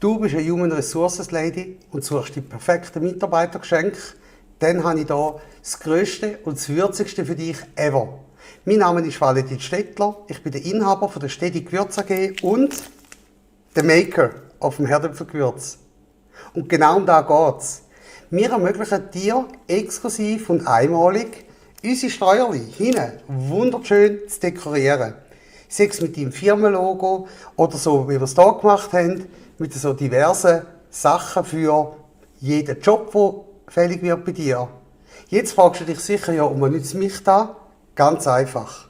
Du bist eine Human Resources Lady und suchst die perfekten Mitarbeitergeschenke. Dann habe ich hier das Grösste und das Würzigste für dich ever. Mein Name ist Valentin Stettler, ich bin der Inhaber von der Steady Gewürz AG und der Maker auf dem Herdöpfelgewürz. Und genau um das geht's. Wir ermöglichen dir exklusiv und einmalig unsere Steuerli hinten wunderschön zu dekorieren. Sei es mit deinem Firmenlogo oder so, wie wir es hier gemacht haben, mit so diversen Sachen für jeden Job, der fällig wird bei dir. Jetzt fragst du dich sicher, ja, und was nützt mich da? Ganz einfach.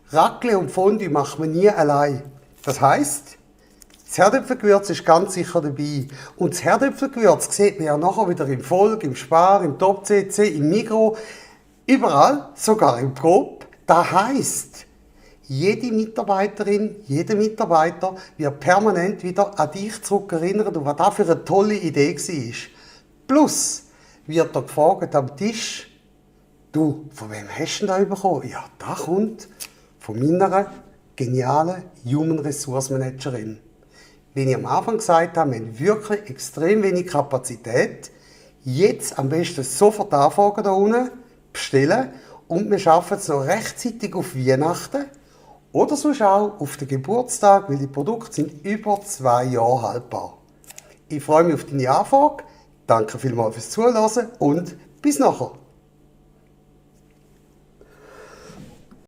Raclette und Fondue macht man nie allein. Das heisst, das Herdöpfelgewürz ist ganz sicher dabei. Und das Herdöpfelgewürz sieht man ja nachher wieder im Volk, im Spar, im Top CC, im Migros, überall, sogar im Coop. Das heisst, jede Mitarbeiterin, jeder Mitarbeiter wird permanent wieder an dich zurückerinnert und was das für eine tolle Idee war. Plus wird er gefragt am Tisch, du, von wem hast du denn das bekommen? Ja, das kommt von meiner genialen Human Resource Managerin. Wie ich am Anfang gesagt habe, wir haben wirklich extrem wenig Kapazität. Jetzt am besten sofort anfragen da unten, bestellen und wir schaffen es noch rechtzeitig auf Weihnachten oder sonst auch auf den Geburtstag, weil die Produkte sind über 2 Jahre haltbar. Ich freue mich auf deine Anfrage, danke vielmals fürs Zuhören und bis nachher.